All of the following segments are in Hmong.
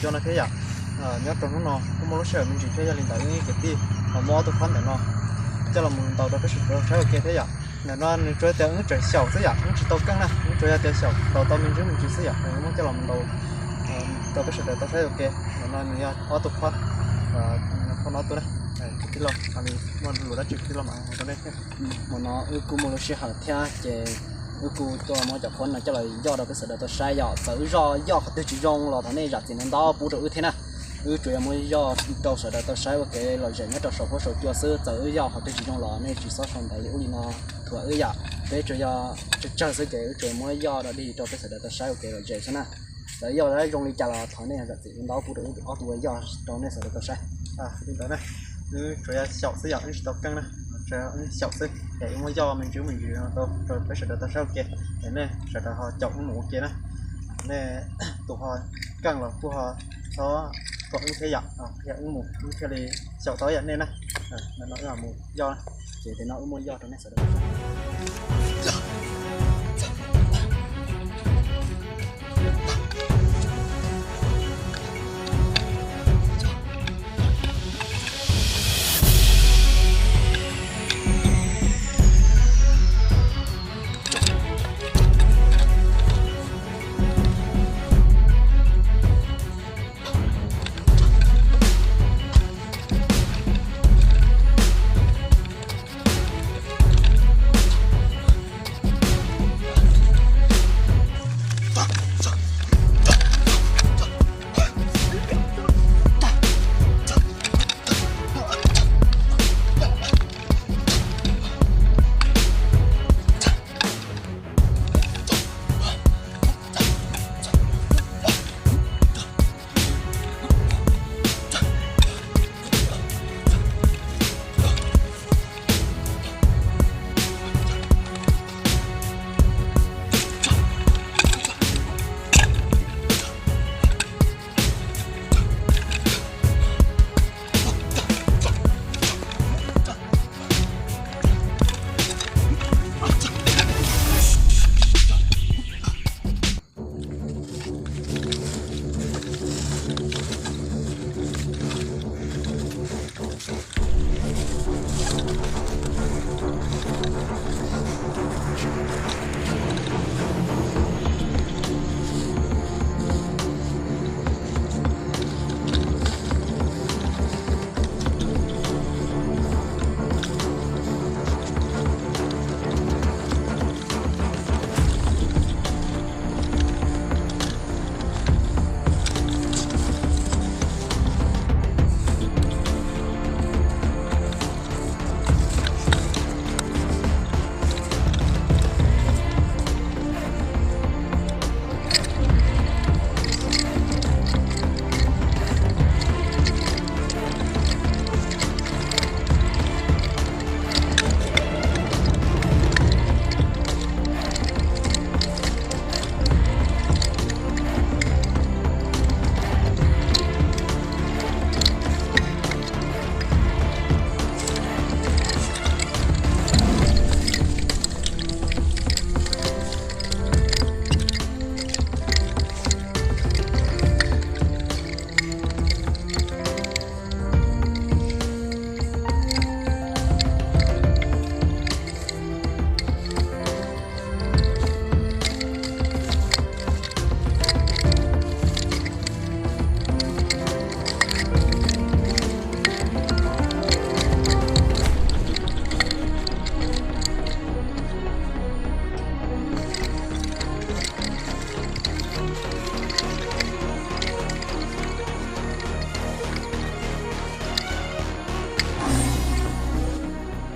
Yog no thiab yom, nyob rau hnub no kuj muaj lub sij hawm me ntsis thiab, yog li ntawd wb kwv tij ho muab ob tug phab ntawm no coj los mus ntaus rau peb sawv daws tau saib ua ke thiab yom. Ntawm no nws tsuas tias wb tseem xyaum xwb yom, wb tsis tau keej na, wb tsuas yog tias xyaum ntaus tau me ntsis me ntsis xwb yom, wb muab coj los mus ntaus rau peb sawv daws tau saib ua ke. Ntawm no nws yog ob tug phab, phab no ob tug na, kwv tij laug, muaj lus dab tsi kwv tij laug mam hais rau nej thiab. Hmo no wb kuj muaj lub sij hawm thiab ces wb kuj tuaj muab cov phab no coj los yoj rau peb sawv daws tau saib yom. Txawm wb yoj yoj qhov twg tsis zoo los thov nej zam txim ntau ntau pub rau wb thiab na. Wb tsuas yog muab yoj rau sawv daws tau saib ua kev lom zem nyob rau saum huab saum cua xwb. Txawm wb yoj qhov twg tsis zoo los nej tsis txhob sau ntawv li ub li no thuam wb yom. Peb tsuas yog tsawg tsawg xwb ces wb tsuas muab yoj rau dig rau peb sawv daws tau saib ua kev lom zem xwb na. Txawm yoj zoo li cas los thov nej zam txim ntau pub rau wb ob tug uas yoj rau nej sawv daws tau saib. Li ntawd na, wb tsuas yog xyaum xwb yom, wb tsis tau keej na, wb xyaum xwb es wb muab yoj me ntsis me ntsis rau peb sawv daws tau saib ua ke, es nej sawv daws ho caum wb mus ua ke na. Nej tus ho keej los kuj ho txhob thuam wb thiab yom, yog wb mus wb thiaj li xyaum tau yam nej na. No wb mus yoj, ces tias no wb muab yoj rau nej sawv daws.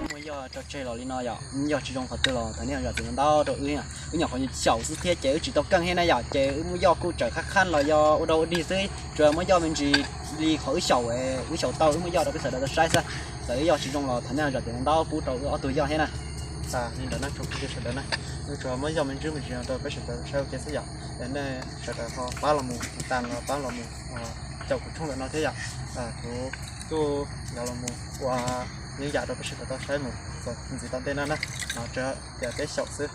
Muab yoj tso tseg los li no yom, yog tsis zoo qhov twg los thov nej zam txim ntau rau wb. Wb nyuam qhuav xyaum xwb thiab ces wb tsis tau keej thiab na yom, ces wb muab yoj kuj tseem qab qab los yog ua dog ua dig xwb, tsuas muab yoj me ntsis li qhov wb xyaum, wb xyaum tau wb muab yoj rau peb sawv daws tau saib xwb. Txawm wb yoj tsis zoo los thov nej zam txim ntau pub rau wb ob tug yoj thiab na. Li ntawd na tsoom phooj ywg sawv daws na, wb tsuas muab yoj me ntsis me ntsis rau peb sawv daws saib ua ke xwb yom. Es nej sawv daws ho pab los mus tiv tas los pab los mus caum kuv tshooj ntawm no thiab yom. Kuv kuj yuav los mus ua ib yam rau peb sawv daws tau saib mus txog ntxiv tom ntej no na. No tsuas tias peb xyaum xwb.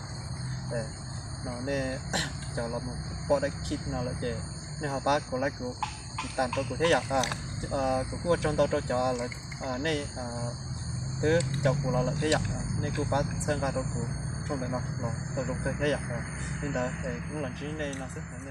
No nej cov los mus pom daim khib no lawm ces nej ho pab kuv like kuv tas rau kuv thiab yom. Kuv kuj ua tsaug ntau rau cov lawv, nej twb caum kuv los lawm thiab yom. Nej kuj pab txhawb nqa rau kuv tshooj ntawm no los tau zoo kawg thiab yom. Li ntawd kuv los ntsib nej no xwb.